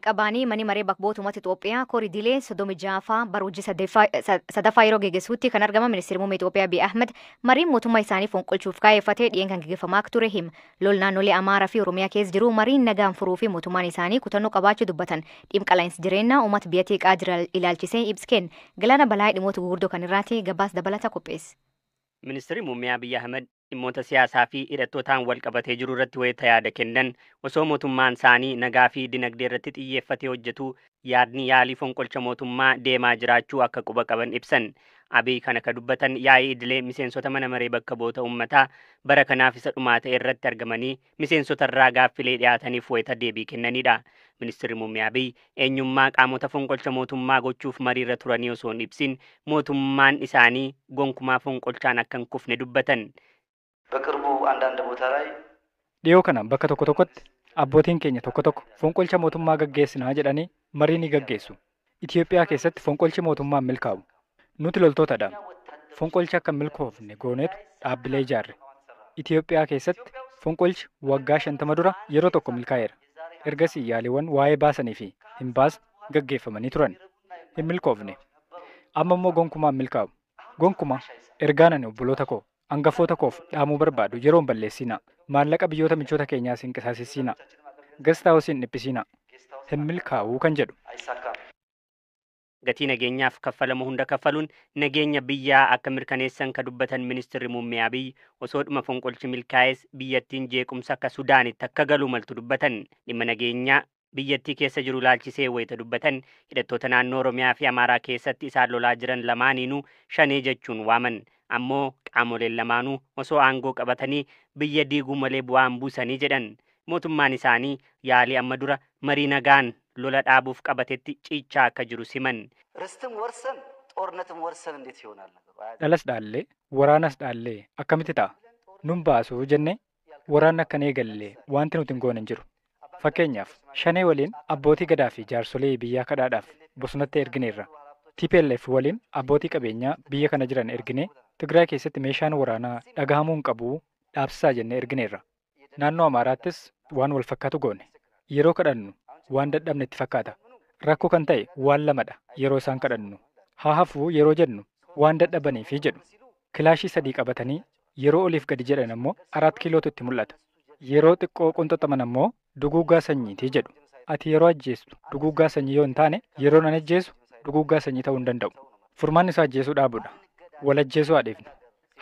Qabaanii manni maree bakka bu'oota uummata Itoophiyaa koridilee 36ffaa bara hojii sadaffaa yeroo geggeessuutti kan argaman ministeerri muummee Itoophiyaa Abiy Ahmed mariin mootummaa isaanii fonqolchuuf kaayeffatee dhiyeen kan geggeeffamaa akka ture hima. Lol naannolee Amaaraa fi Oromiyaa keessa jiru mariin nagaan furuu fi mootummaan isaanii kutannoo qabaachuu dubbatan. Dhimma qaala'insa jireenyaa uummata biyyattii qaa jira ilaalchisee ibsa kenna. Galaana balaa dhimmoota gurguddoo kan irraati gabaasa dabalata qopheesse. Ministeerri muummee Abiy Ahmed dhimmoota siyaasaa fi hidhattootaan wal qabatee jiru irratti wayita yaada kennan osoo mootummaan isaanii nagaa fi dinagdee irratti xiyyeeffatee hojjetu yaadni yaalii fonqolcha mootummaa deemaa jiraachuu akka quba qaban ibsan. Abiy kana ka dubbatan yaa'ii idilee miseensota mana maree bakka bu'oota uummataa bara kanaaf isa dhumaa ta'e irratti argamanii miseensota irraa gaaffilee dhiyaataniif wayita deebii kennanidha. Ministeerri muummee Abiy eenyummaa qaamota fonqolcha mootummaa gochuuf mariirra turanii osoo hin ibsin mootummaan isaanii gonkumaa fonqolchaan akka hin kufne dubbatan. በቅርቡ አንዳንድ ቦታ ላይ Dhiyoo kana bakka tokko tokkotti abbootiin keenya tokko tokko fonqolcha mootummaa gaggeessinaa jedhanii marii ni gaggeessu. Itoophiyaa keessatti fonqolchi mootummaa hin milkaa'u. Nuti loltootadha. Fonqolchi akka hin milkoofne goonetu dhaabbilee ijaarre. Itoophiyaa keessatti fonqolchi waggaa 50 dura yeroo tokko milkaa'eera. Ergasii yaaliiwwan waa'ee baasanii fi hin baasne gaggeeffamanii turan. Hin milkoofne. Amma immoo gonkumaa hin milkaa'u. Gonkumaa ergaan ani obboloota koo hangafoota koof dhaamuu barbaadu yeroo hin balleessinaa. Maallaqa biyyoota michoota keenyaas hin qisaasessinaa. Guest house hin dhiphisinaa. Hin milkaa'uu kan jedhu. አይሳካም። Gatii nageenyaaf kaffalamu hunda kaffaluun nageenya biyyaa akka mirkaneessan ka dubbatan ministeerri muummee Abiy osoodhuma fonqolchi milkaa'es biyyattiin jeequmsa akka Sudaanitti akka galu maltu dubbatan. Dhimma nageenyaa biyyattii keessa jiru ilaalchisee wayita dubbatan hidhattoota naannoo Oromiyaa fi Amaaraa keessatti isaan lolaa jiran lamaaniinuu shanee jechuun waaman. Ammoo qaamoleen lamaanuu osoo aangoo qabatanii biyya diiguu malee bu'aan buusanii jedhan. Mootummaan isaanii yaalii amma dura marii nagaan lola dhaabuuf qabatetti ciichaa akka jiru siman. ርስትም ወርሰን ጦርነትም ወርሰን እንዴት ይሆናል ነገሩ? Dhalas dhaallee waraanas dhaallee akkamitti ta'a? Nun baasuu jennee waraanni akka hin eegalle wanti nuti hin goone hin jiru. Fakkeenyaaf shanee waliin abbootii gadaa fi jaarsolee biyyaa kadhaadhaaf bosonatti ergineerra. TPLF waliin abbootii qabeenyaa biyya kana jiran erginee Tigraay keessatti meeshaan waraanaa dhagahamuu hin qabu dhaabsisaa jennee ergineerra. Naannoo Amaaraattis waan wal fakkaatu goone. Yeroo kadhannu waan dadhabne itti fakkaata. Rakkoo kan ta'e waan lamadha yeroo isaan kadhannu. Haa hafuu yeroo jennu waan dadhabaniifi jedhu. Kilaashii sadii qabatanii yeroo oliif gadi jedhan ammoo 4 kiilootu itti mul'ata. Yeroo xiqqoo qunxuxaman ammoo duguuggaa sanyiitii jedhu. Ati yeroo ajjeestu duguuggaa sanyii yoo hin taane yeroo nan ajjeesu duguuggaa sanyii ta'uu hin danda'u. Furmaanni isaa ajjeesuu dhaabudha. Wal ajjeesuu adeemna.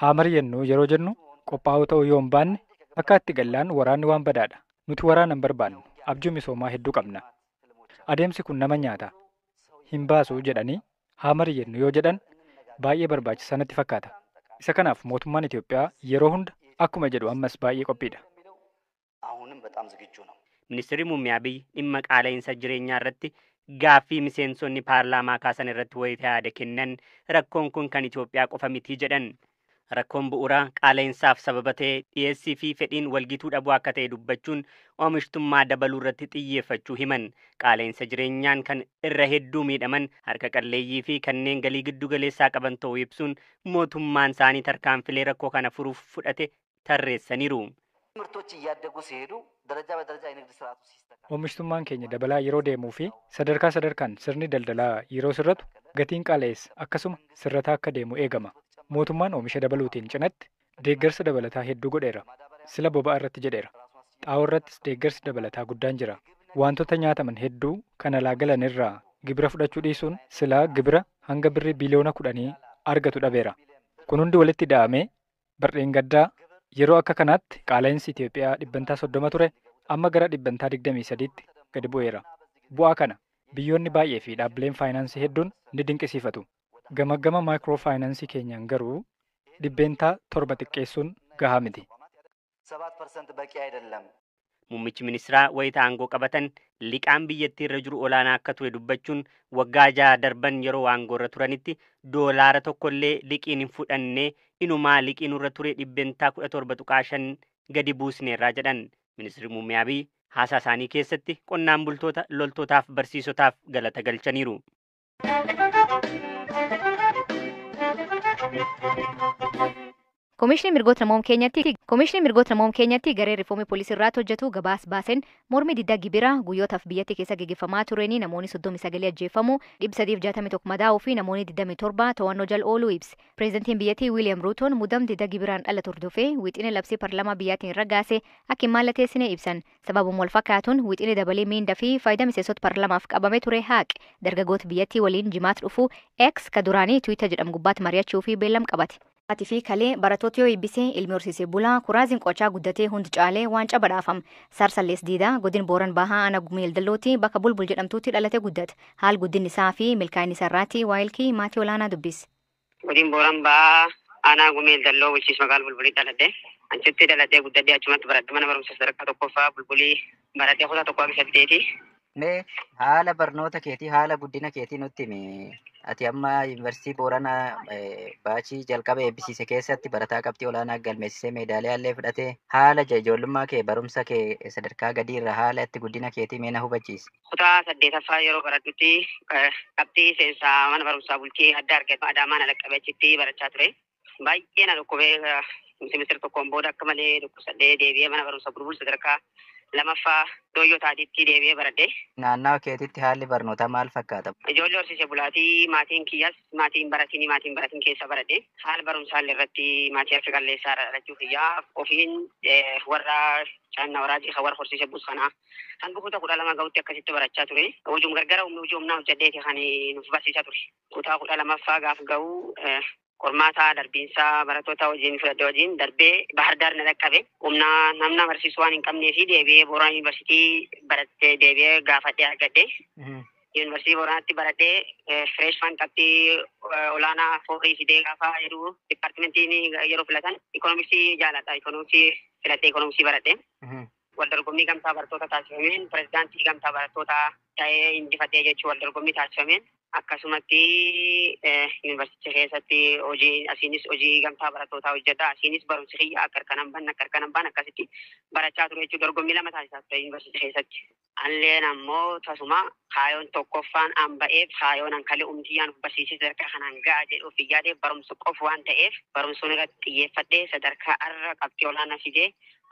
Haa mari'annu yeroo jennu qophaa'uu ta'uu yoo hin baanne akka itti gallaan waraanni waan badaadha. Nuti waraana hin barbaannu. Abjuu misoomaa hedduu qabna. Adeemsi kun nama nyaata. Hin baasu jedhanii haa mari'annu yoo jedhan baay'ee barbaachisaa natti fakkaata. Isa kanaaf mootummaan Itoophiyaa yeroo hunda akkuma jedhu ammas baay'ee qophiidha. አሁንም በጣም ዝግጁ ነው። Ministeerri muummee Abiy dhimma qaala'insa jireenyaa irratti gaaffii miseensonni paarlaamaa kaasan irratti wayita yaada kennan rakkoon kun kan Itoophiyaa qofa miti jedhan. Rakkoon bu'uuraa qaala'insaaf sababa ta'e dhiyeessii fi fedhiin walgituu dhabuu akka ta'e dubbachuun oomishtummaa dabaluu irratti xiyyeeffachuu himan. Qaala'insa jireenyaan kan irra hedduu miidhaman harka qalleeyyii fi kanneen galii giddu galeessaa qaban ta'uu ibsuun mootummaan isaanii tarkaanfilee rakkoo kana furuuf fudhate tarreessaniiru. ምርቶች እያደጉ ሲሄዱ ደረጃ በደረጃ የንግድ ስርዓቱ ሲስተካከል Oomishtummaan keenya dabalaa yeroo deemuu fi sadarkaa sadarkaan sirni daldalaa yeroo sirratu gatiin qaala'es akkasuma sirrataa akka deemu eegama. Mootummaan oomisha dabaluutiin cinatti deeggarsa dabalataa hedduu godheera. Sila boba'aa irratti jedheera. Xaa'oo irrattis deeggarsi dabalataa guddaan jira. Wantoota nyaataman hedduu kan alaa galan irraa gibira fudhachuu dhiisuun silaa gibira hanga birrii biliyoona 10 argatu dhabeera. Kun hundi walitti ida'amee bardheen gaddaa yeroo akka kanaatti qaala'insi Itoophiyaa 30% ture amma gara 23%tti gadi bu'eera. Bu'aa kana biyyoonni baay'ee fi dhaabbileen faayinaansii hedduun ni dinqisiifatu. Gamaggama maayikiroo faayinaansii keenyaan garuu 7% xiqqeessuun gahaa miti. 7% በቂ አይደለም። Muummichi ministeeraa wayita aangoo qabatan liqaan biyyattii irra jiru olaanaa akka ture dubbachuun waggaa 6 darban yeroo aangoo irra turanitti doolaara tokkollee liqiin hin fudhanne inumaa liqiin irra ture 17.5% gadi buusneerraa jedhan. Ministeerri muummee Abiy haasaa isaanii keessatti qonnaan bultoota, loltootaaf, barsiisotaaf galata galchaniiru. Komishinii mirgoota namoom keenyatti garee riifoomii poolisii irratti hojjetu gabaas baaseen mormii diddaa gibiraa guyyootaaf biyyattii keessa gaggeeffamaa tureen namoonni 39 ajjeefamu, 361 madaa'uu fi namoonni 27 to'annoo jala ooluu ibse. Pireezidantiin biyyattii Wiiliyaam Ruutoon muddamni diddaa gibiraan dhalatu hordofee wixinee labsii paarlaamaa biyyattiin raggaase akka hin mallatteessine ibsan. Sababuma wal fakkaatuun wixinee dabalee miindaa fi faayidaa miseensota paarlaamaaf qabame ture haaqe. Dargaggoota biyyattii waliin jimaata dhufu X ka duraanii Twitter jedhamu gubbaatti mari'achuu fi beellam qabate. Ati fi kalee barattoota yoo eebbisee ilmi horsiisee bulaa kuraaziin qocaa guddatee hundi caalee waancaa badhaafama. Sarsallees Diidaa godin Booran Bahaa Ana Gumeel Dallootti bakka Bulbul jedhamtutti dhalate guddate. Haal guddinni isaa fi milkaa'inni isaa irratti waayilkii maatii olaanaa dubbise. Godin Booran Bahaa Ana Gumeel Dalloo bulchiinsa magaalaa Bulbulii dhaladhe. Achitti dhaladhee guddadhee achumatti baradhe mana barumsa sadarkaa tokkoffaa Bulbulii baradhee kutaa tokkoo hanga saddeeti. Mee haala barnoota keetii haala guddina keetii nutti himi. Ati amma yuunivarsiitii Booranaa baachii jalqaba eebbisiise keessatti barataa qabxii olaanaa galmeessisee meedaaliyaa illee fudhatee haala ijoollummaa kee barumsa kee sadarkaa gadiirra haala itti guddina keetii mee na hubachiisi. Kutaa saddeetaffaa yeroo baradhutti qabxii seensaa mana barumsaa bultii adda argate Adaamaan alaqqabee achitti barachaa ture. Baay'ee na dhukkubee seemistira tokkoon booda akka malee dhukkubsadhee deebi'ee mana barumsaa Bulbul sadarkaa lamaffaa dooyyoo taatiitti deebi'ee baradhe. Naannawa keetitti haalli barnootaa maal fakkaata? Ijoollee horsiisee bulaatii maatiin kiyyas maatiin baratiin maatiin baratiin keessa baradhe. Haala barumsaa irratti maatii harka qalleessaa dhalachuu kiyyaa ofiin warra caannaa waraajii warra horsiisee bulus kanaa hanga kutaa 12 gahutti akkasitti barachaa ture. Hojii gargara humna hojii humnaa hojjedheeti kan nuuf barsiisaa ture. Kutaa 12ffaa gaaf gahu qormaata darbiinsaa barattoota wajjin fudhadhe wajjin darbee Bahar Daar na dhaqqabe. Humna namna barsiisuu waan hin qabnee fi deebi'ee Booranaa Yuunivarsiitii barattee deebi'ee gaafadhee argadhe. Yuunivarsiitii Booranaatti baradhee fireeshman qabxii olaanaa foorii fidee gaafa jedhu dipaartimentiin yeroo filatan ikoonomiksii jaaladha. Ikoonomiksii filadhee ikoonomiksii baradhe. Wal dorgommii gamtaa barattoota taasifameen pireezidaantii gamtaa barattoota ta'ee injifadhee jechuun wal dorgommii taasifameen akkasumatti yuunivarsiitii keessatti hojii asiinis hojii gamtaa barattootaa hojjedha. Asiinis barumsi kiyya akka harkaan hin akka harkaan hin akkasitti barachaa ture jechuun dorgommii lama taasisaa ture yuunivarsiitii keessatti. Alleen ammoo tasuma kaayoon tokkoffaan an ba'eef kaayoon an kalee umtiyyaan of barsiisee sadarkaa kanaan ga'a jedhuuf yaadee barumsa qofa waan ta'eef barumsuun irratti xiyyeeffadhee sadarkaa arra qabxii olaanaa fidee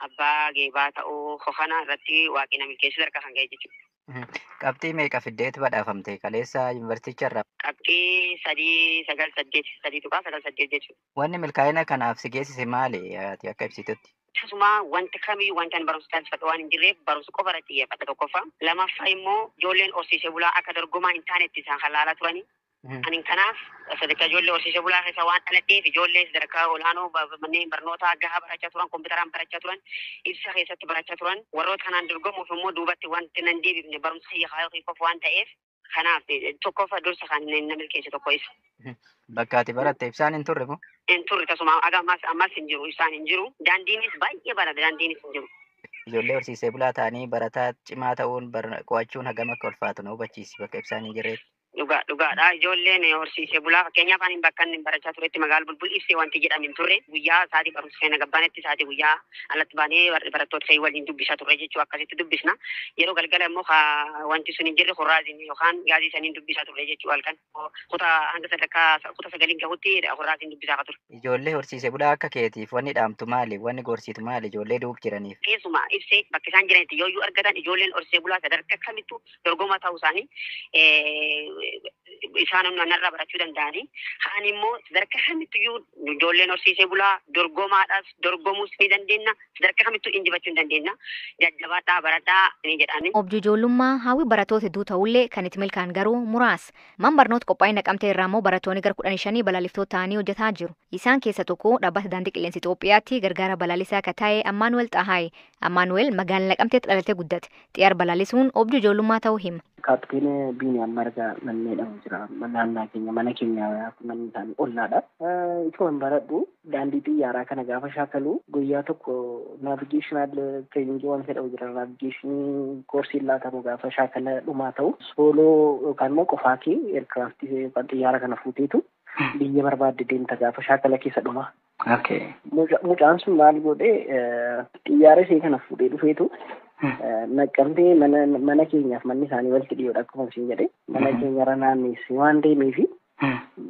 abbaa geebaa ta'uu kana irratti waaqni milkeessee sadarkaa kan ga'e jechuudha. Qabxii meeqa fiddeetu badhaafamte kaleessa yuunivarsiiticha irraa? Qabxii 3.98 3.98 jechuudha. Wanni milkaa'ina kanaaf si geessise maali ati akka ibsitutti? Akkasuma wanta kamiyyuu wanta ani barumsa taasifadhu waan hin jirreef barumsa qofa irratti xiyyeeffadha tokkoffaa. Lamaffaa immoo ijoolleen horsiisee bulaa akka dorgomaa hin taanetti isaan kan laalaa turani. Ani kanaaf sadarkaa ijoollee horsiisee bulaa keessa waan dhaladheef ijoollee sadarkaa olaanoo manneen barnootaa gahaa barachaa turan, kompiitaraan barachaa turan, ibsa keessatti barachaa turan. Warroota kanaan dorgomuuf immoo duubatti wanti nan deebifne barumsa kiyya kaayoo qofa waan ta'eef kanaaf tokkoffaa dursa kan na milkeesse tokko isa. Bakka ati baratte ibsaan hin turre moo? Hin turre tasuma ammas hin jiru ibsaan hin jiru. Daandiinis baay'ee barata daandiinis hin jiru. Ijoollee horsiisee bulaa ta'anii barataa cimaa ta'uun qo'achuun hagam akka ulfaatu na hubachiisi bakka ibsaan hin jirreetti. Dhugaadha. Ijoolleen horsiisee bulaa fakkeenyaaf ani bakka inni barachaa turetti magaalaa Bulbul ibsee wanti jedhamu hin turre guyyaa sa'aatii barumsa keenya gabbaanetti sa'aatii guyyaa alatti baanee barattoota keenya waliin dubbisaa turre jechuu akkasitti dubbisna. Yeroo galgala immoo wanti sun hin jirre horraaziin yookaan gaazii saniin dubbisaa turre jechuu halkan kutaa hanga sadarkaa kutaa sagaliin gahutti horraaziin dubbisaa ture. Ijoollee horsiisee bulaa akka keetiif wanni dhaamtu maali? Wanni gorsiitu maali? Ijoollee duub jiraniif. Keessumaa ibsee bakka isaan jiranitti yoo argatan ijoolleen horsiisee bulaa sadarkaa kamittuu dorgomaa ta'uu isaanii isaan narraa barachuu danda'anii. Kaan immoo sadarkaa kamittuyyuu ijoolleen horsiisee bulaa dorgomaadhaas dorgomuus ni dandeenya. Sadarkaa kamittuu injifachuu ni dandeenya. Jajjabaadhaa baradhaa ni jedhani. Obbo Ijoollummaa hawwi barattoota hedduu ta'ullee kan itti milkaa'an garuu muraasa. Man barnoota qophaa'ina Naqamtee irraa immoo barattoonni gara 15 balaaliftoota ta'anii hojjetaa jiru. Isaan keessa tokko dhaabbata daandii qilleensa Itoophiyaatti gargaara balaalisaa akka ta'e Amaanu'el Xahaay. Amaanu'el magaalaa Naqamteetti dhalatee guddate. Xiyyaara balaalisuun obbo Ijoollummaa ta'uu hima. Kaapteen Biiniyaam Margaa manneen jira. Naannaa keenya mana keenya manni isaanii ollaadha. Ituma hin baradhu daandii xiyyaaraa kana gaafa shaakalu guyyaa tokko naavigeeshinaal tireeningii waan jedhamu jira. Naavigeeshinii koorsiin laatamu gaafa shaakala dhumaa ta'u sooloo yookaan immoo qofaa kee eerkiraaftii yookaan xiyyaara kana fuuteetu biyya barbaadde deemta gaafa shaakala keessa dhumaa. Mucaan sun maal godhee xiyyaara ishee kana fuudhee dhufeetu Naqamtee mana keenyaaf manni isaanii walitti dhiyoodha akkuma isin jedhe mana keenyarra naanneessi waan deemeefi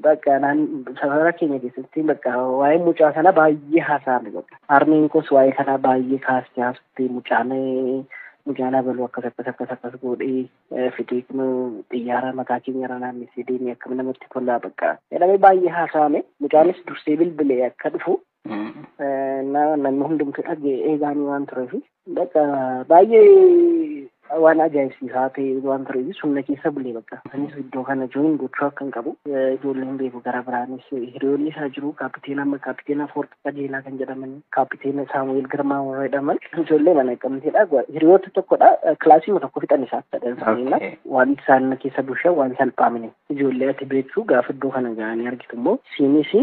Bakka naan safara keenya keessatti bakka waa'ee mucaa sana baay'ee haasa'ame bakka. Harmeen koos waa'ee kanaa baay'ee kaastee haasofte mucaan abaluu akkas akkas akkas akkas godhee fidee xiyyaara mataa keenya irra naannessee deemee akkam namatti tolaa bakka jedhamee baay'ee haasa'ame. Mucaanis dursee bilbilee akka dhufu namni hundumtuu dhagee eegaanii waan tureef bakka baay'ee waan ajaa'ibsiisaa ta'e waan tureef sumna keessa bulee bakka. Anis iddoo kana join gochuu akka hin qabu ijoolleen beeku gara biraanis hiriyoonni isaa jiru kaapiteena amma kaapiteena Afoorqi Qajeelaa kan jedhaman kaapiteena Saamu'eel Girmaa warra jedhaman ijoollee mana qabamteedha. Hiriyoota tokkodha kilaasii tokko fixan isaa sadan isaanii waan isaan keessa bushan waan salphaamine ijoollee ati beektu gaafa iddoo kana ga'anii argitu immoo siinis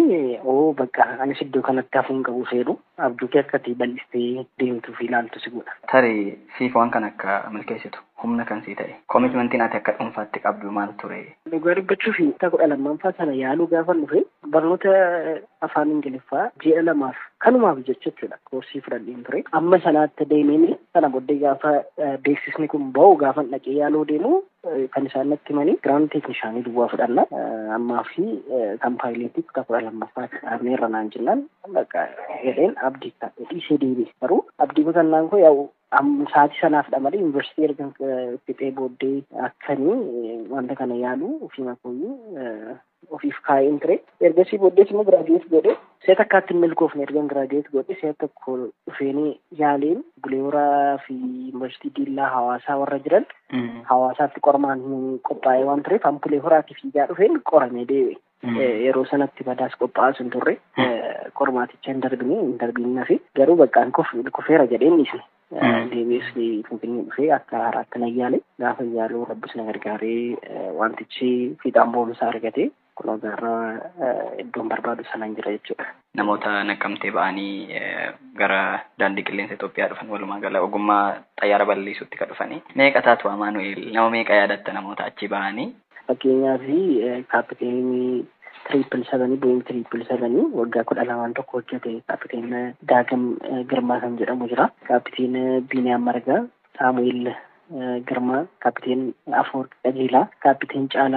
oo bakka anis iddoo kanatti hafuu hin qabu seeru abjuu kee akka ati bal'istee deemtuu fi ilaaltu si godha. Tarii siif waan kan akka milkeessitu humna kan sii ta'e koomitmentiin ati akka dhuunfaatti qabdu maal ture? Dhugaa dubbachuuf kutaa 12ffaa sana yaaluu gaafa dhufe barnoota afaan Ingiliffaa ji'a 2 kanumaaf jecha jechuudha koorsii fudhadheen ture. Amma sanaatti deemeen sana booddee gaafa beeksisni kun ba'u gaafa dhaqee yaaluu deemu kan isaan natti himanii giraand teeknishaanii duwwaa fudhanna ammaa fi kan paayileetii kutaa 12ffaa dhaabneerra naan jennaan bakka jedheen abdii dhiisee deebi'e. Garuu abdii kutannaan koo yaa'u sa'aatii sanaafidha malee yuunivarsiitii erga fixee booddee akkanii wanta kana yaalu ofiima kooyyuu ofiif kaa'een ture. Ergasii booddees immoo giraajuweet godhe si'a takkaatti hin milkoofne ergan giraajuweet godhe si'a tokko dhufeenii yaaleen Bulee Horaa fi yuunivarsiitii Diillaa Hawaasaa warra jiran hawaasaatti qormaan qophaa'ee waan tureef an Bulee Horaatti fiigaa dhufeen qoramee deebi'e. Yeroo sanatti badaas qophaa'aa sun turre qormaaticha hin darbine hin darbin nafi garuu bakka an kufeera jedheen dhiisne. Deebi'ees Finfinnee dhufee akka haaraatti na yaale gaafa yaaluu rabbis na gargaaree wantichi fiixaan boonsaa argate kunoo gaarra iddoon barbaadu sanaan jira jechuudha. Namoota naqqamtee ba'anii gara daandii qilleensa Itoophiyaa dhufan walumaa gala ogummaa xayyaara balaliisuutti kan dhufanii meeqa taatu Amaanu'eel nama meeqa yaadatta namoota achi ba'anii? Fakkeenyaaf kaapiteenii 777 Boeing 777 waggaa 12 tokko hojjete kaapiteena Daagam Girmaa kan jedhamu jira. Kaapiteena Biiniyaam Margaa, Saamu'eel Girmaa, kaapiteen Afoorqi Qajeelaa, kaapiteen Caalaa